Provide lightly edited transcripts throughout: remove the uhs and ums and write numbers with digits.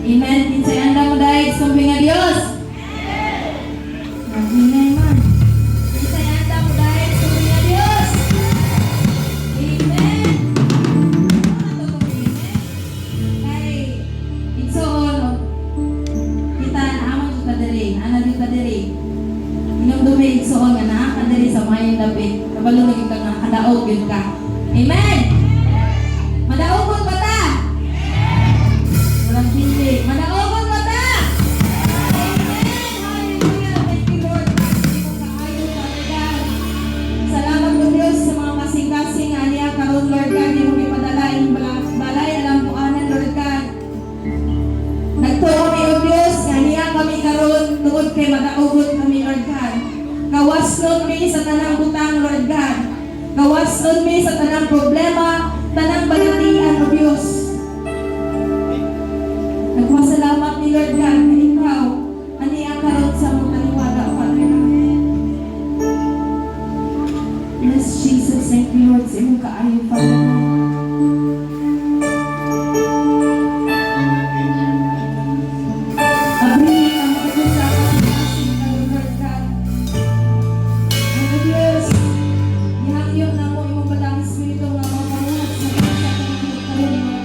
Amen. Kinsay andam modayeg sa nga Dios? Maghingay man. Kinsay andam modayeg sa nga Dios? Amen. Ano to kung amen? Kay igsoon kita naa man jud ta diri, ana jud ta diri. Hinumdumi, igsoon, nga naa ka diri sa maayong dapit. Kabalo na gyud ka nga kadaog gyud ka. Amen. Madaogon ba ta? Walang pili. Madaogon ba ta? Amen. Hallelujah. Thank you, Lord. Imong kaayo, Father God. Salamat o Diyos sa mga kasing-kasing nga aniya karon, Lord God, imong gipadala imong balay alampuanan, Lord God. Nagtuo mi, O Diyos, nga aniya kami karon tungod kay madaogon kami, Lord God. Kawaslon mi sa tanang butang, Lord God. Kawaslon mi sa tanang problema, tanang balatian, O Diyos. Nagpasalamat mi, Lord God, na ikaw aniya karon sa among taliwala, Father God. Yes, Jesus, thank you, Lord, sa imong kaayo, Father God. Abri ang mga sa kasing karon, Lord God. Ang Diyos, ihangyo namo imong Balaang Espiritu nga mapamuhat sa mga sa atong karon, Lord.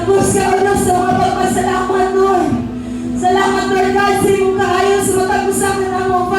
Nabos ka, O Diyos, sa mga pagpasalamat, Lord. Salamat, Lord God, sa imong kaayo sa matag usa kanamo.